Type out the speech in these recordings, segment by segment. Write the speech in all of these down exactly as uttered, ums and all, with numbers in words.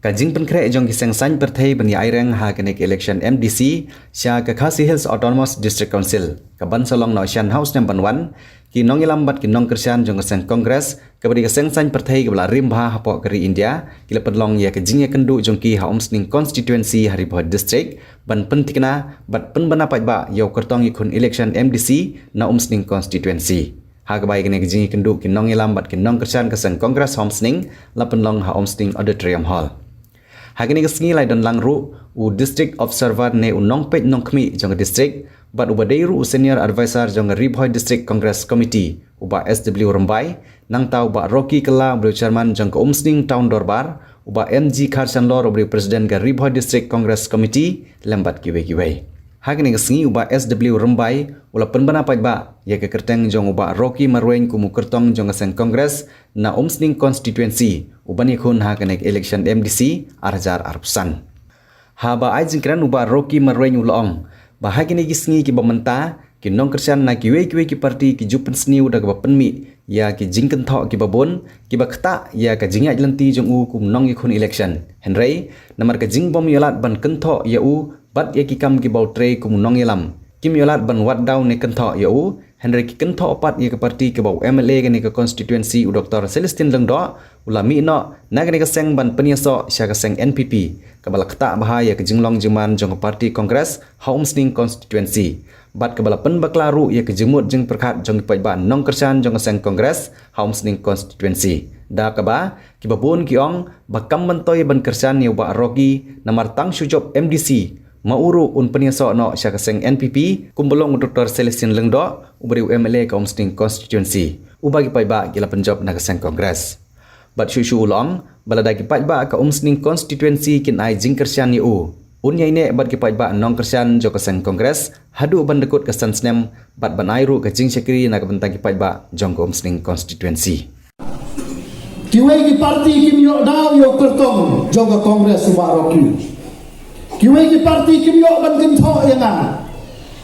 Ka jingpynkhreh jong ki seng saiñ pyrthei ban ïa aireng ha kane ka election M D C sha ka Khasi Hills Autonomous District Council ka ban sa long noh shen ha u snem ban wan, ki nongïalam bad ki nongkyrshan jong ka seng Congress kaba dei ka seng saiñ pyrthei kaba la rim bha hapoh ka ri India, ki la pynlong ïa ka jingïakynduh jong ki ha Umsning Constituency ha Ri Bhoi District ban pynthikna bad pynbna paidbah ïa u kyrtong ïakhun election M D C na Umsning Constituency. Ha kaba ïa kane ka jingïakynduh ki nongïalam bad ki nongkyrshan ka seng Congress ha Umsning la pynlong ha Umsning Auditorium Hall. Ha kane ka sngi la ïadon lang ruh u District Observer ne u nongpeit nongkhmih jong ka district bad uba dei ruh u Senior Advisor jong ka Ri Bhoi District Congress Committee, u Bah S W Rymbai, nangta u Bah Rocky Kylla uba dei u Chairman jong ka Umsning Town Dorbar, u Bah M G Kharshanlor uba dei u President ka Ri Bhoi District Congress Committee, lem bad kiwei kiwei. Ha kane ka sngi u Bah S W Rymbai u la pynbna paidbah ïa ka kyrteng jong u Bah Rocky Marwein kum u kyrtong jong ka seng Congress na Umsning Constituency u ban ïakhun ha kane ka election M D C ar hajar arphew san. Haba ai jingkren u Bah Rocky Marwein u la ong ba ha kine ki sngi kiba mynta ki nongkyrshan na kiwei kiwei ki parti ki ju pynsniew da kaba pynmih ïa ki jingkynthoh kiba bun kiba ktah ïa ka jingïaid lynti jong u kum nongïakhun election. Hynrei namar ka jingbym ïohlad ban kynthoh ïa u bad ïa ki kam kiba u trei kum u nongïalam, kim ïohlad ban wad daw ne kynthoh ïa u, hynrei ki kynthoh pat ïa ka parti kaba u M L A kane ka constituency u Doctor Celestine Lyngdoh u la mih noh na kane ka seng ban pynïasoh sha ka seng N P P, kaba la ktah bha ïa ka jinglong jingman jong ka parti Congress ha Umsning constituency bad kaba la pynbakla ruh ïa ka jingmut jingpyrkhat jong ki paidbah nongkyrshan jong ka seng Congress ha Umsning constituency. Da kaba kiba bun ki ong ba kam myntoi ban kyrshan ïa u Bah Rocky namar tang shu jop M D C ma u ruh un pynïasoh noh sha ka seng N P P kumba long u Doctor Celestine Lyngdoh uba dei u M L A ka Umsning constituency uba ki paidbah ki la pynjop na ka seng Congress. Bad shuh shuh u la ong ba lada ki paidbah ka Umsning constituency kin ai jingkyrshan ïa u, un ïaineh bad ki paidbah nongkyrshan jong ka seng Congress haduh ban da kut ka san snem bad ban ai ruh ka jingshakri na ka bynta ki paidbah jong ka Umsning constituency. Kiwei ki parti kim ïoh daw ïa u kyrtong jong ka Congress u Bah Rocky. Kiwei ki parti kim ïoh ban kynthoh ïa nga.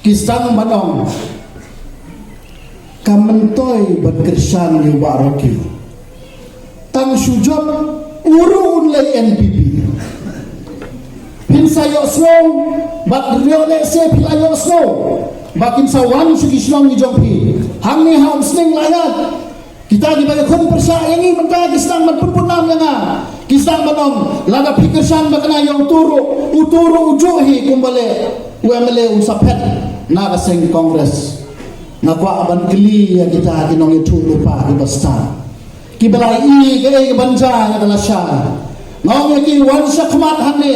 Ki sdang ban ong kam myntoi ban kyrshan ïa u Bah Rocky. Tang shu jop u ruh un leit N P P. Phin sa ïohsngew bad ïoh lehse phi la ïohsngew ba kin sa wan sha ki shnong ki jong phi. Hangne ha Umsning la ïaid. Kita kiba ïakhun pyrshah ïa ngi mynta ki sdang ban pynbun nam ïa nga. Ki sdang ban ong lada phi kyrshan ba kane ïa utu ruh, utu ruh u juh hi kumba leh u M L A un sa phet na ka seng Congress. Nga kwah ban kylli ïa kita ki nongïathuhlypa kiba stad, kiba la ïohi kaei kaban jia ïa ka lashai. Nga ong ïa ki, wan shakhmat hangne,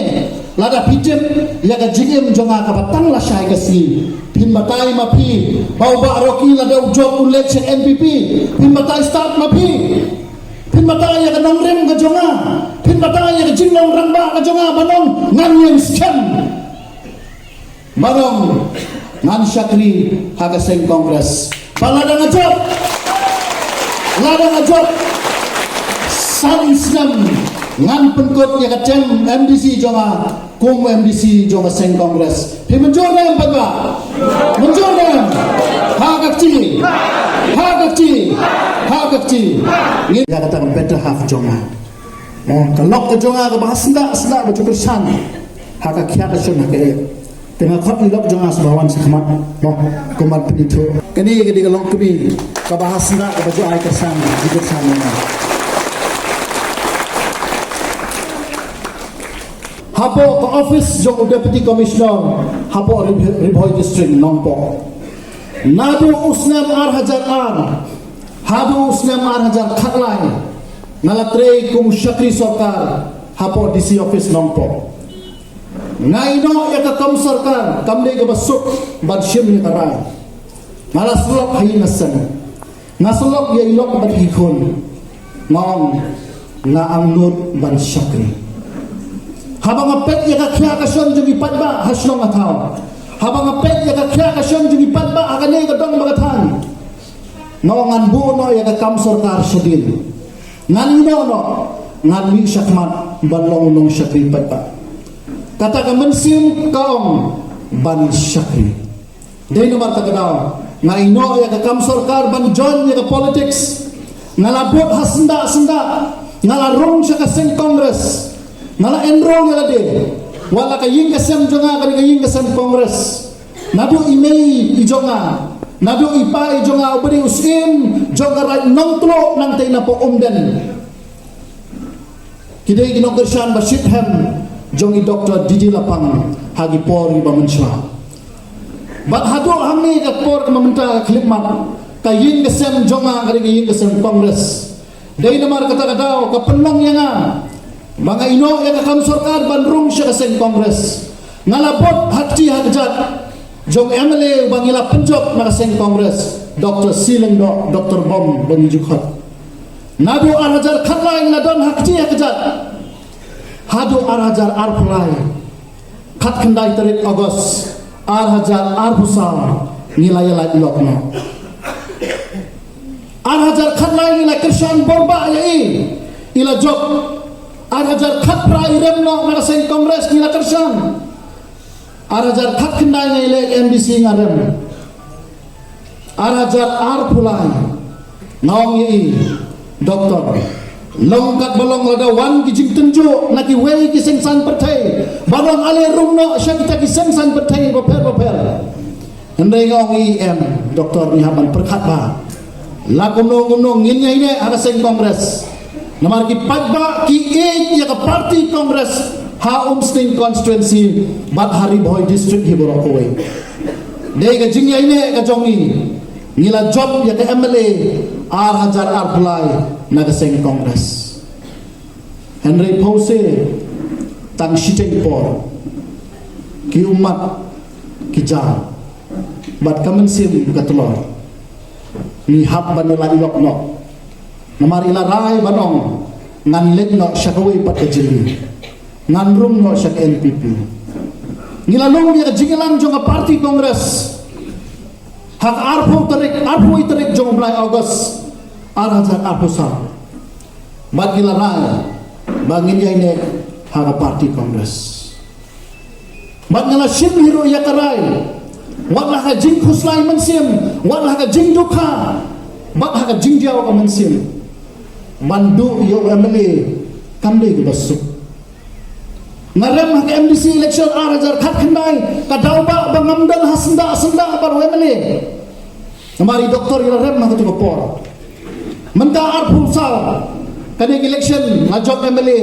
lada phi tip ïa ka jingim jong nga kaba tang lashai ka sngi, phin batai ma phi ba u Bah Rocky lada u jop un leit sha N P P, phin batai stad ma phi. Phin batai ïa ka nongrim ka jong nga, phin batai ïa ka jinglong rangbah ka jong nga, ban ong ngan ïeng skhem. Ban ong ngan shakri ha ka seng Congress. Ba lada nga jop, lada nga jop san snem, ngan pynkut ïa ka term M D C jong nga kum M D C jong ka seng Congress. Phi mynjur ne em, paidbah? Mynjur ne em? Ha ka kti, ha ka kti, ha ka kti. Ngi ïa kata ka better half jong nga. Mo, ka lok ka jong nga kaba ha syndah syndah ba ju kyrshan ha ka khia ka shon ha ka eh. Te nga khot ïa i lok jong nga shuwa wan shakhmat, mo, kumba phi ïathuh. Kane ka dei ka longkmie kaba ha syndah kaba ju ai kyrshan, ju kyrshan ïa nga. Hapoh ka office jong u Deputy Commissioner hapoh Ri, Ri Bhoi District Nongpoh, naduh u snem ar hajar ar haduh u snem ar hajar khatlai, nga la trei kum u shakri sorkar hapoh D C office Nongpoh. Nga ïehnoh ïa ka kam sorkar kam dei kaba suk ban shim ïa ka rai. Nga la syllok ha ïing ha sem, nga syllok ïa i lok bad i khun. Nga ong nga angnud ban shakri. Haba nga peit ïa ka khia ka shon jong i paidbah ha shnong ha thaw, haba nga peit ïa ka khia ka shon jong i paidbah ha kane ka dong bad ka thaiñ, nga ong ngan buh noh ïa ka kam sorkar shadien. Ngan ïehnoh noh, ngan mih shakhmat ban long u nongshakri paidbah. Kata ka mynsiem ka ong ban shakri. Dei namar kata ka daw nga ïehnoh ïa ka kam sorkar ban join ïa ka politics. Nga la bud ha syndah syndah, nga la rung sha ka seng Congress. Nga la enroll ïa lade. Wat la ka ïing ka sem jong nga ka dei ka ïing ka sem Congress. Naduh i mei i jong nga, naduh i pa i jong nga uba dei u syiem jong ka Raid Nongtluh nangtei na Umden, ki dei ki nongkyrshan ba shit hem jong i Doctor D D Lapang ha ki por kiba mynshuwa. Bad haduh hangne ka por kaba mynta ka khyllipmat, ka ïing ka sem jong nga ka dei ka ïing ka sem Congress. Dei namar kata ka daw ka pynlong ïa nga ba nga ïehnoh ïa ka kam sorkar ban rung sha ka seng Congress. Nga la bud ha kti ha kjat jong M L A ba ngi la pynjop na ka seng Congress, Doctor Sileng Doh, Doctor Bom ba ngi ju khot. Naduh ar hajar khatlai ngi la don ha kti ha kjat haduh ar hajar arphew lai. Khatkhyndai tarik August ar hajar arphew saw ngi la ïalait lok noh. Ar hajar khatlai ngi la kyrshan bor ba ïa i, i la jop. Ar hajar khatphra i rem noh na ka seng Congress ngi la kyrshan. Ar hajar khatkhyndai ngi leh M D C nga rem. Ar hajar arphew lai nga ong ïa i, Doctor, long katba long lada wan ki jingtynjuh na kiwei ki seng saiñ pyrthei ba long ale rung noh sha kita ki seng saiñ pyrthei bapher bapher. Hynrei nga ong ïa i, em Doctor, ngi hap ban pyrkhat ba la kumno kumno ngin ïaineh ha ka seng Congress. Namar ki paidbah ki ïeit ïa ka party Congress ha Umsning constituency bad ha Ri Bhoi district hi baroh kawei. Dei ka jingïaineh ka jong ngi, ngi la jop ïa ka M L A ar hajar arphew lai na ka seng Congress. Hynrei pause tang shiteng por ki ummat ki ja bad ka mynsiem ka tlor. Ngi hap ban ïalait lok noh. Namar i la rai ban ong ngan leit noh sha kawei pat ka jylliew, ngan rung noh sha ka N P P. Ngi la lum ïa ka jingïalang jong ka party Congress ha ka arphew tarik, arphew wei tarik jong u bnai August ar hajar arphew saw. Bad ngi la rai ba ngin ïaineh ha ka party Congress. Bad nga la shim hi ruh ïa ka rai, wat la ha ka jingkhuslai mynsiem, wat la ha ka jingdukha, bad ha ka jingdiaw ka mynsiem, ban duh ïa u M L A kam dei kaba suk. Nga rem ha ka M D C election ar hajar khatkhyndai, ka daw ba ba ngam don ha syndah syndah bad u M L A. Namar i Doctor i la rem ha kato ka por. Mynta arphew saw, kane ka election nga jop M L A,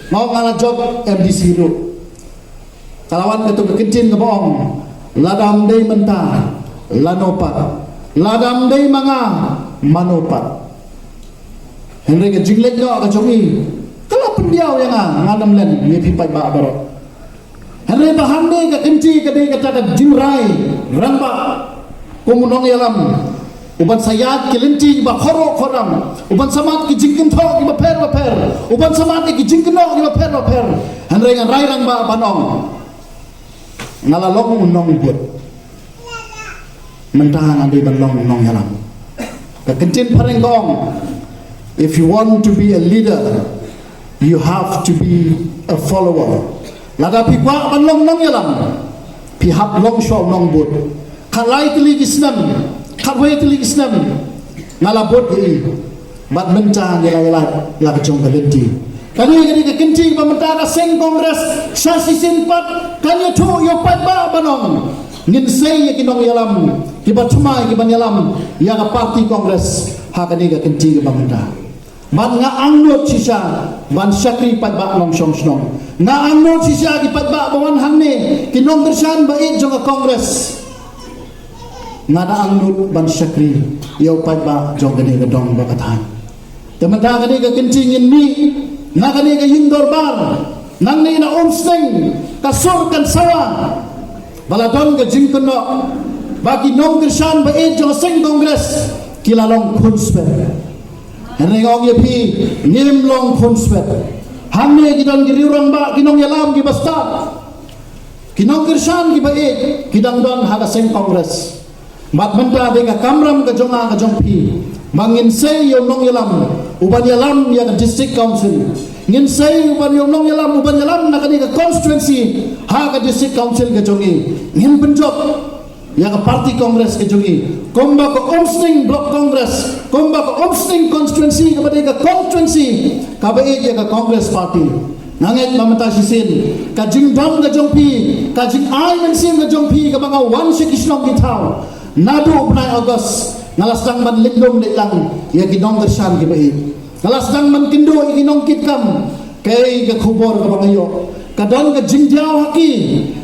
nga ong nga la jop M D C ruh. Ka la wan kato ka kyntien kaba ong, lada ym dei mynta lano pat, lada ym dei ma nga mano pat. Hynrei ka jingleit noh ka jong i ka la pyndiaw ïa nga, ngan ym len ïa phi paidbah baroh. Hynrei ba hangne ka kynti ka dei kata ka jingrai rangbah kum u nongïalam uban sa ïaid ki lynti kiba khorok khoram, uban sa mad ki jingkynthoh kiba pher ba pher, uban sa mad ki jingkynnoh kiba pher ba pher. Hynrei ngan rai rangbah ban ong nga la long u nongbud. Mynta nga dei ban long nongïalam. Ka kyntien phareng ka ong, if you want to be a leader, you have to be a follower. Lada phi kwah ban long nongïalam, phi hap long shuwa u nongbud. Khatlai tylli ki snem, khatwei tylli ki snem nga la bud ïa i. Bad mynta ngi la ïalait la ka jong ka lynti. Kane ka dei ka kynti ba mynta ka seng Congress sa shisien pat kan ïathuh ïa u paidbah ban ong ngin sei ïa ki nongïalam kiba thymmai kiban ïalam ïa ka party Congress ha kane ka kynti kaba mynta. Bad nga angnud shisha ban shakri paidbah nongshong shnong. Nga angnud shisha ki paidbah ba wan hangne, ki nongkyrshan ba ïeit jong ka Congress. Nga da angnud ban shakri ïa u paidbah jong kane ka dong ba ka thaiñ. Te mynta kane ka kynti ngin mih na kane ka ïing dorbar nangne na Umsning, ka sur kan sawa ba la don ka jingkynnoh ba ki nongkyrshan ba ïeit jong ka seng Congress ki la long khun swet. Hynrei nga ong ïa phi, ngim long khun swet. Hangne ki don ki riew rangbah, ki nongïalam kiba stad, ki nongkyrshan kiba ïeit ki dang don ha ka seng Congress. Bad mynta dei ka kamram ka jong nga ka jong phi ba ngin sei ïa u nongïalam uban ïalam ïa ka District Council. Ngin sei uban ïa u nongïalam uban ïalam na kane ka constituency ha ka District Council ka jong ngi. Ngin pynjop ïa ka party Congress ka jong ngi kumba ka Umsning Block Congress, kumba ka Umsning constituency kaba dei ka constituency kaba ïeit ïa ka Congress Party. Nga ngeit ba mynta shisien ka jingdon ka jong phi, ka jingai mynsiem ka jong phi kaba nga wan sha ki shnong ki thaw naduh u bnai August, nga la sdang ban leit lum leit lang ïa ki nongkyrshan kiba ïeit. Nga la sdang ban kynduh ïa ki nongkitkam. Kaei ka khubor kaba nga ïoh? Ka don ka jingdiaw ha ki,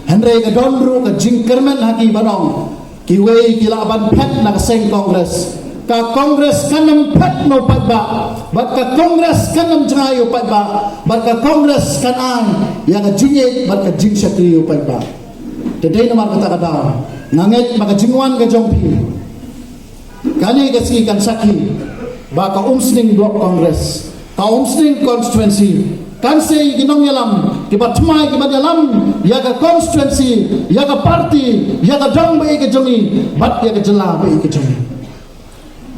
hynrei ka don ruh ka jingkyrmen ha ki ban ong, kiwei ki lah ban phet na ka seng Congress. Ka Congress kan ym phet na u paidbah, bad ka Congress kan ym jngai u paidbah, bad ka Congress kan ai ïa ka jingïeit bad ka jingshakri u paidbah. Te dei namar kata ka daw nga ngeit ba ka jingwan ka jong phi kane ka sngi kan sakhi ba ka Umsning Block Congress, ka Umsning Constituency, kan sei ki nongïalam kiba thymmai kiba ïalam ïa ka constituency, ïa ka party, ïa ka dong ba ïa ka jong i, bad ïa ka jylla ba ïa ka jong i.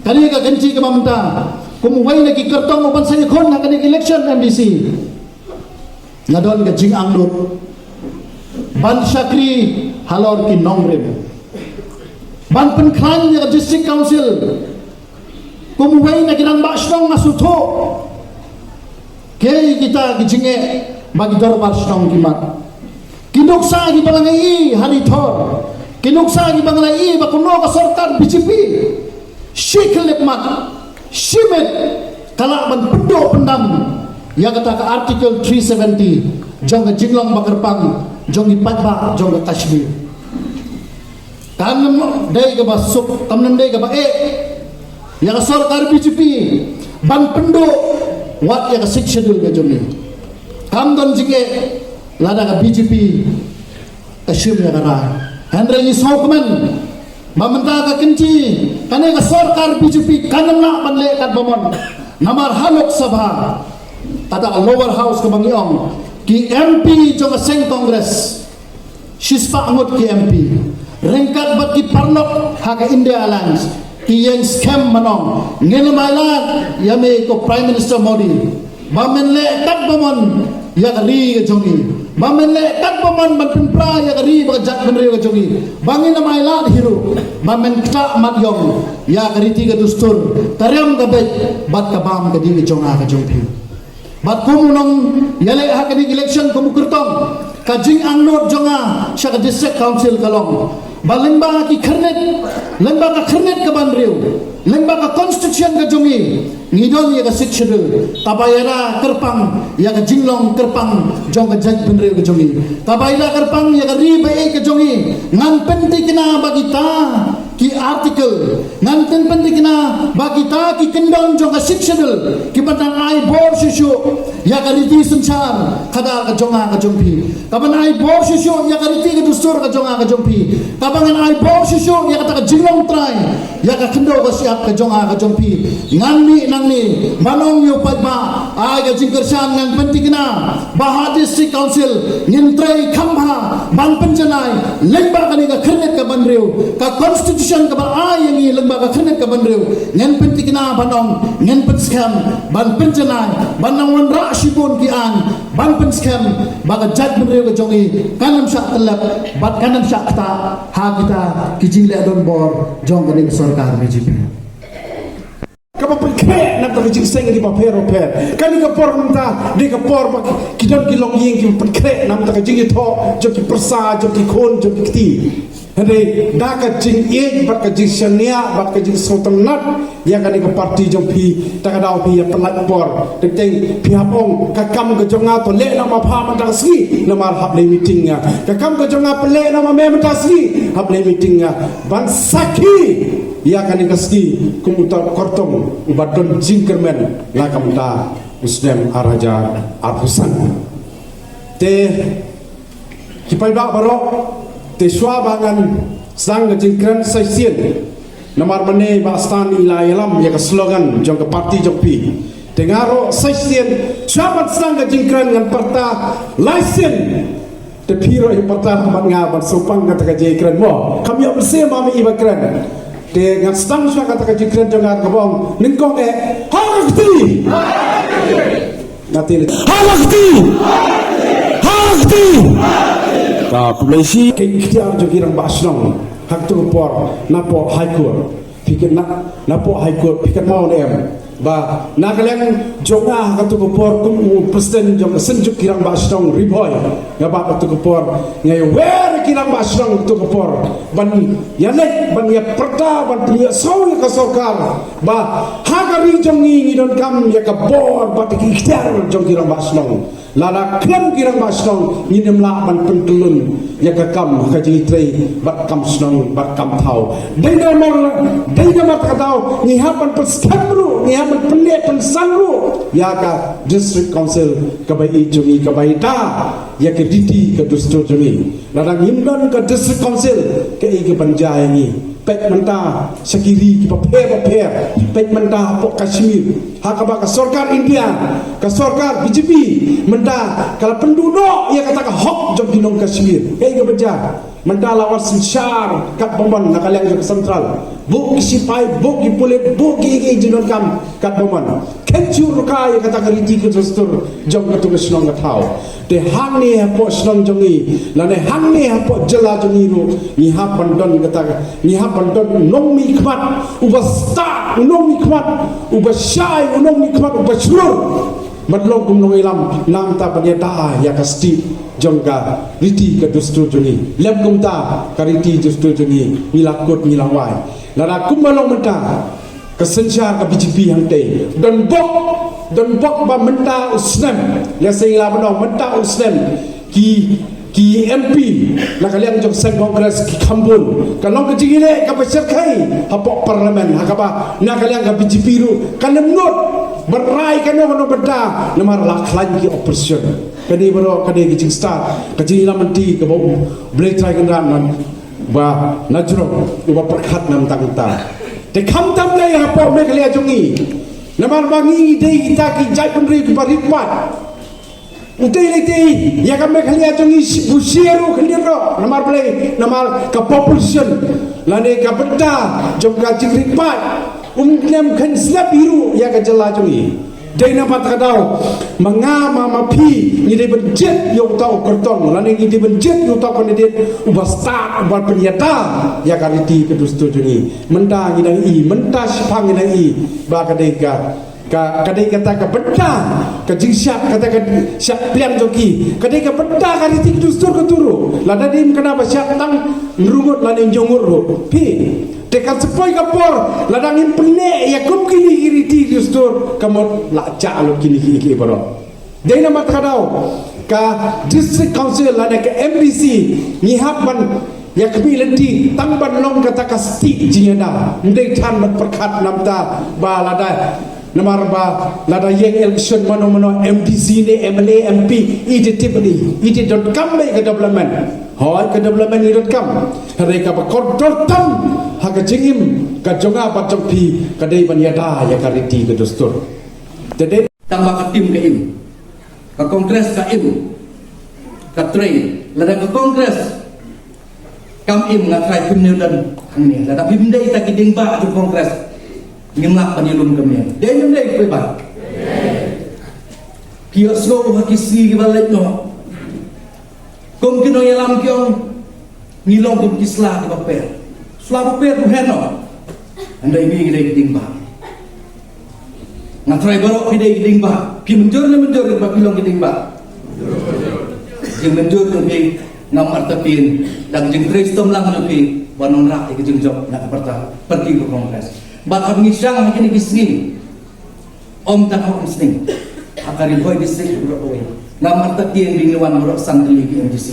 Kane ka kynti kaba mynta, kum uwei na ki kyrtong uban sa ïakhun ha kane ka election M D C, nga don ka jingangnud ban shakri halor ki nongrim, ban pynkhlaiñ ïa ka District Council. Kum uwei na ki rangbah shnong nga sngewthuh, kiei kita ki jingeh ba ki dorbar shnong ki mad? Ki nuksa kiba nga la ïohi ha Ri Thor, ki nuksa kiba nga la ïohi ba kumno ka sorkar B J P shi khyllipmat, shi miet ka lah ban pynduh pyndam ïa kata ka Article three seventy jong ka jinglong ba kyrpang jong ki paidbah jong ka Kashmir. Kam nym dei kaba suk, kam nym dei kaba eh ïa ka sorkar B J P ban pynduh wat ïa ka Sixth Schedule ka jong i. Kam don jingeh lada ka B J P ka shim ïa ka rai. Hynrei ngi sngewkmen ba mynta ka kynti, kane ka sorkar B J P kan ym lah ban leh kat ba mon. Namar ha Lok Sabha, kata ka lower house kaba ngi ong, ki M P jong ka seng Congress, shispah ngut ki M P, ryngkat bad ki paralok ha ka India Alliance, ki ïeng skhem ban ong, ngin ym ailad ïa me ko Prime Minister Modi, ba men leh kat ba mon ïa ka ri ka jong i, ba men leh kat ba mon ban pynpra ïa ka ri bad ka jaitbynriew ka jong i, ba ngin ym ailad hi ruh ba men ktah mat ïong ïa ka riti ka dustur, ka riam ka beit bad ka bam ka dih ka jong nga ka jong phi. Bad kum u nongïaleh ha kane ka election, kum u kyrtong, ka jingangnud jong nga sha ka District Council ka long ba lyngba ki khyrnit, lyngba ka khyrnit ka ba hynriew, lyngba ka constitution ka jong i, ngi don ïa ka Sixth Schedule kaba ïada kyrpang ïa ka jinglong kyrpang jong ka jaitbynriew ka jong i, kaba ïada kyrpang ïa ka ri ba ïeit ka jong i. Ngan pynthikna ba kita ki article, ngan pyn-, pynthikna ba kita ki kyndon jong ka Sixth Schedule kiba dang ai bor shuh shuh ïa ka riti synshar khadar ka jong nga ka jong phi, kaban ai bor shuh shuh ïa ka riti ka dustur ka jong nga ka jong phi, kaba ngan ai bor shuh shuh ïa kata ka jinglong trai ïa ka khyndew ka shyiap ka jong nga ka jong phi. Ngan mih nangne ban ong ïa u paidbah, ai ka jingkyrshan, ngan pynthikna ba ha District Council ngin trei kham bha ban pynjanai lyngba kane ka khyrnit ka ba hynriew, ka constitution kaba ai ïa ngi lyngba ka khyrnit ka ba hynriew. Ngin pynthikna ban ong, ngin pynskhem ban pynjanai, ban nang wanrah shibun ki aiñ ban pynskhem ba ka jaitbynriew ka jong i kan ym shah tyllep bad kan ym shah ktah ha kita ki jingleh donbor jong kane ka sorkar B J P. Kaba pynkhreh na ka jingseng kiba pher ba pher. Kane ka por mynta dei ka por ba ki don ki longïing kiba pynkhreh na ka jingïathoh jong ki pyrsa, jong ki khun, jong ki kti. Hynrei da ka jingïeit bad ka jingshaniah bad ka jingsngewtynnat ïa kane ka party jong phi, ta ka daw phi ïa pynlait por. Teng teng phi hap ong, ka kam ka jong nga to leh na ma pha mynta ka sngi, namar hap leit meeting nga. Ka kam ka jong nga pynleh na ma me mynta ka sngi, hap leit meeting nga. Ban sakhi ïa kane ka sngi kum uta u kyrtong uba don jingkyrmen la ka mynta u snem ar hajar arphew san. Te ki paidbah baroh, te shuwa ba ngan sdang ka jingkren sa shisien, namar mynne ba sdang i la ïalam ïa ka slogan jong ka party jong phi. Te nga ruh sa shisien shuwa ban sdang ka jingkren ngan pyrta lai sien. Te phi ruh ïa pyrta bad nga ban sngewpang kata ka jingkren mo. Kam ïoh mynsiem ma me i ba kren. Te ngan sdang shuwa kata ka jingkren jong nga kaba ong nyngkong eh, ha ka kti. Nga te ha ka kti. Ha ka kti. Ka khublei shi. Ka iktiar jong ki rangbah shnong ha kato ka por napoh High Court. Phi kynmaw, napoh High Court phi kynmaw ne em? Ba na ka liang jong nga ha kato ka por kum u president jong ka Synjuk ki Rangbah Shnong Ri Bhoi, nga ba kato ka por nga ïawer ki Rangbah Shnong kato ka por ban ïaleit ban ïapyrta ban pynïasoh ïa ka sorkar ba ha ka ri jong ngi ngi donkam ïa ka bor bad ki ikhtiar jong ki Rangbah Shnong. Lada khlem ki Rangbah Shnong ngin ym lah ban pynkyllun ïa ka kam ka jingtrei bad kam shnong bad kam thaw. Dei namar, dei namar kata ka daw ngi hap ban pynskhem ruh, ngi hap ban pynneh pynsan ruh ïa ka District Council kaba ïeit jong ngi, kaba ïada ïa ka riti ka dustur jong ngi. Lada ngim don ka District Council, kaei kaban jia ïa ngi? Peit mynta sha ki ri kiba pher bapher, peit mynta hapoh Kashmir, ha kaba ka sorkar India, ka sorkar B J P mynta ka la pynduh noh ïa kata ka hok jong ki nong Kashmir. Kaei kaban jia? Mynta la wan synshar katba mon na ka liang jong ka central, buh ki sipai, buh ki pulit, buh ki, ki jingdonkam katba mon. Khlem shuh ruh ka ïa kata ka riti ka dustur jong kato ka shnong ka thaw. Te hangne hapoh shnong jong ngi lane hangne hapoh jylla jong ngi ruh ngi hap ban don kata ka, ngi hap ban don u nongmihkhmat uba stad, u nongmihkhmat uba shai, u nongmihkhmat uba shlur. Ban long kum u nongïalam namar ban ïada ïa ka stieh jong ka riti ka dustur jong ngi. Lem kumta ka riti dustur jong ngi ngi la kut ngi la wai. Lada kumba long mynta ka synshar ka B J P hangtei, don bok, don bok ba mynta u snem, lehse ngi lah ban ong mynta u snem ki, ki M P na ka liang jong seng Congress ki kham bun. Ka long ka jingïaleh kaba shyrkhei hapoh Parliament ha kaba na ka liang ka B J P ruh kan ym nud ban rai kano kano bynta namar la khlaiñ ki opposition. Kane baroh ka dei ka jingstad, ka jingïalam lynti kaba U Blei Trai Kynrad na ba na jrong uba pyrkhat na bynta mynta. Te khamtam lei hapoh Meghalaya jong ngi. Namar ba ngi dei kita ki jaitbynriew kiba rit paid. Utei lei te ïa ka Meghalaya jong ngi shi-, bu shisha ruh khyndiat ruh namar balei, namar ka population lane ka bynta jong ka jingrit paid um khlem kheiñ slem hi ruh ïa ka jylla jong ngi. Dei namar kata ka daw ma nga ma, ma phi ngi dei ban jied ïa uta u kyrtong lane ngi dei ban jied ïa uta u candidate uba stad, uba pynïada ïa ka riti ka dustur jong ngi. Mynta ngi dang i, mynta shiphang ngi dang i ba ka dei ka, ka, ka dei kata ka bynta ka jingshad, kata ka shad pliang jong ki, ka dei ka bynta ka riti ka dustur ka turu. Lada dei kane ba shad tang nrungut lane njongut ruh phi. Te kan sa poi ka por lada ngim pynneh ïa kum kine ki riti dustur ka mut la jah lut kine ki, ki baroh. Dei namar kata ka daw ka District Council lane ka M D C ngi hap ban ïa khmih lynti tang ban long kata ka stieh jingïada. Ym dei than ban pyrkhat namar ba lada, namar ba lada ïeng election mano mano M D C ne M L A M P i te tip ni i te donkam beit ka development. Hooid ka development i donkam. Hynrei kaba kordor tam ha ka jingim ka jong nga bad jong phi ka dei ban ïada ïa ka riti ka dustur. Te dei tang ba ka tim ka im, ka Congress ka im, ka trei. Lada ka Congress kam im nga trai phim neu dan hangne. Lada phim dei ta ki ding ba jong Congress ngim lah ban ïalum ka mien. Dei ngim dei phi ba ki ïohsngew ha ki sngi kiba leit noh. Kum ki nongïalam ki ong ngi long kum ki sla kiba per. Sla ba per bu heno. Hynrei ngi dei ki ding ba. Nga trai baroh ki dei ki ding ba. Ki mynjur ne mynjur ba ki long ki ding ba. Jingmynjur jong phi ngam artatien da ka jingtrei shitom lang jong phi ban wanrah ïa ka jingjop na ka bynta parti ka Congress. Bad haba ngi shang ha kine ki sngi Ym tang ha Umsning, ha ka Ri Bhoi District baroh kawei. Ngam artatien ba ngin wan baroh san tylli ki M D C.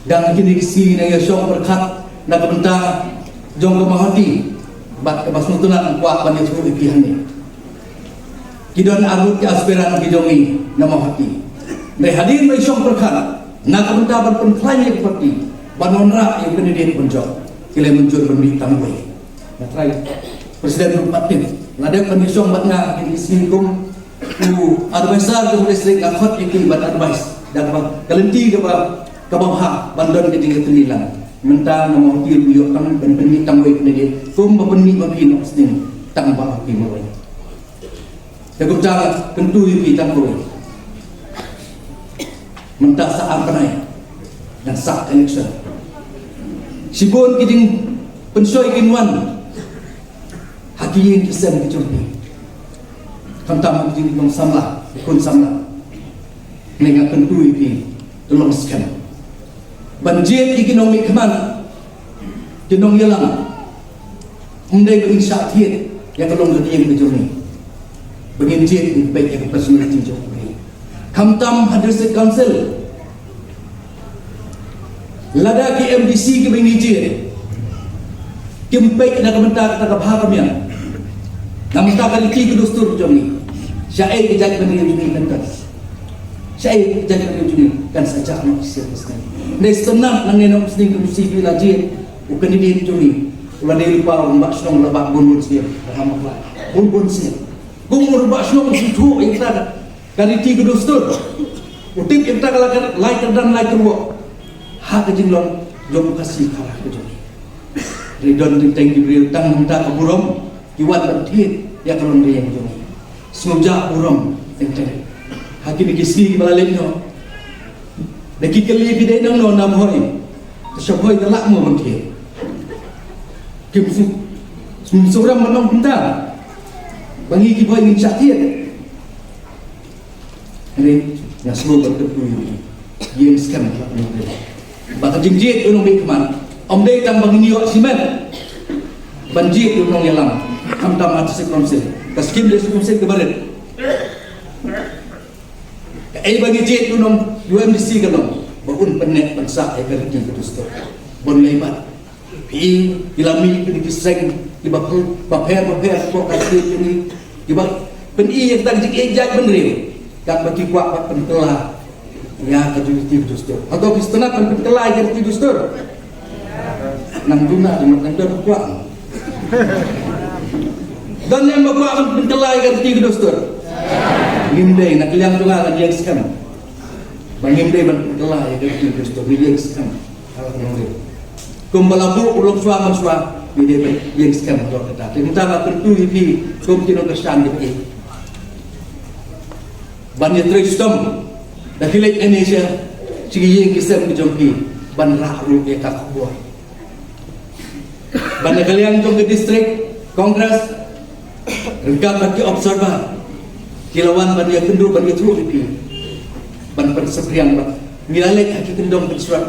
Dang kine ki sngi ngi ïa shong pyrkhat na ka bynta jong ka Mawhati bad kaba sngewtynnat nga kwah ban ïathuh ïa phi hangne. Ki don arngut ki aspirant ki jong ngi na Mawhati. Hynrei hadien ba ngi shong pyrkhat na ka bynta ban pynkhlaiñ ïa ka parti ban wanrah ïa u candidate ban jop, ki la mynjur ban mih tang uwei. Nga trai President ruh pat tip. La dep ban ïashong bad nga ha kine ki sngi kum u advisor jong u district, nga khot ïa ki ban advice da kaba ka lynti kaba, kaba bha ban don ka jingïatylli lang. Mynta nga mawhati ruh ïoh tang ban pynmih tang uwei, pynmih kum ba pynmih ma phi noh sdang tang ba phi marwei. Te kumta kyntu ïa phi tang kawei. Mynta sa ar bnai ngan sah election. Shibun ki jingpynshoi kin wan ha Ki ïing ki sem ki jong phi. Khamtam ha ki jinglong samla, ki khun samla. Nga kyntu ïa phi, to long skhem. Ban jied ïa ki nongmihkhmat, ki nongïalam. Ym dei ba ngin shah thied ïa ka long ka ïing ka jong ngi. Ba ngin jied, ngin peit ïa ka personality jong u briew. Khamtam ha District Council. Lada ki M D C kiba ngi jied kim peit na ka bynta kata ka bha ka miat, na ka bynta ka riti ka dustur jong ngi, shaei ka jaitbynriew jong ngi kan, shaei ka jaitbynriew jong ngi kan sa jah noh shisien ka sngi? Dei sngewtynnat, nangne na u sning ka C P la jied u candidate jong ngi, u la dei lypa u rangbah shnong, la bah bun bun sien, la ham bakla bun bun sien. Kum u rangbah shnong u sngewthuh ïa kata ka riti ka dustur. U tip ïa kata ka la ka lai kyrdan lai kyrwoh ha ka jinglong jong u Khasi Khara ka jong ngi. Ri don teng teng ki briew tang mynta ka burom ki wan ban thied ïa ka long ka ïing jong ngi. Sngewjah burom teng teng. Ha kine ki sngi kiba la leit noh, da ki kali phi dei nangno, nam hoi, ka shop hoi ka lah mo ban thied? Kim shu, kim shu ram ban ong kumta ba ngi ki hoi ngin shah thied. Hynrei nga sngew ban kyntu ïa u, ïeng skhem ha ka nongrim. Ba ka jingjied u nongmihkhmat ym dei tang ba ngin ïoh shimet ban jied u nongïalam, khamtam ha District Council, ka skim District Council kaba rit. Kaei ba ngi jied u nong, u M D C ka long ba un pynneh pynsah ïa ka riti ka dustur. Ban lei bad phi, ki la mih ki seng kiba pher, ba pher, ba pher, ko ka seng ki, kiba pyni ïa ka jingïeit jaitbynriew. Katba ki kwah ban pynkylla ïa ka riti ka dustur. Hato ki sngewtynnat ban pynkylla ïa ka riti dustur? Nang duna, nang duna kwah. Don ne em ba kwah ban pynkylla ïa ka riti ka dustur? Ngim dei, na ka liang jong nga ngan ïeng skhem ba ngim dei ban pynkylla ïa ka riti ka dustur, ngin ïeng skhem. Kumba la buh u longshuwa manshuwa, ngi dei ban ïeng skhem halor kata. Te mynta nga kyntu ïa phi kum ki nongkyrshan, ïa phi ban ïatrei shitom da ki leit ïa ki ïing ki sem ki jong phi, ban rah ruh ïa ka khubor. Ban na ka liang jong ka District Congress, ryngkat bad ki observer, ki la wan ban ïakynduh, ban ïathuh ïa phi, ban pynsaphriang ba ngi la leit ha ki kyndong kynshuwa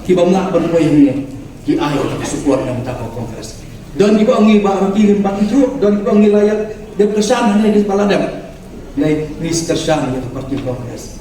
kiba ym lah ban poi hangne, ki ai ka support na ka bynta ka Congress. Don kiba ong ngi ba ruh ki ngim pat ithuh, don kiba ong ngi la ïa dep kyrshan hangne, kiba la dep. Ngi, ngi kyrshan ïa ka party Congress.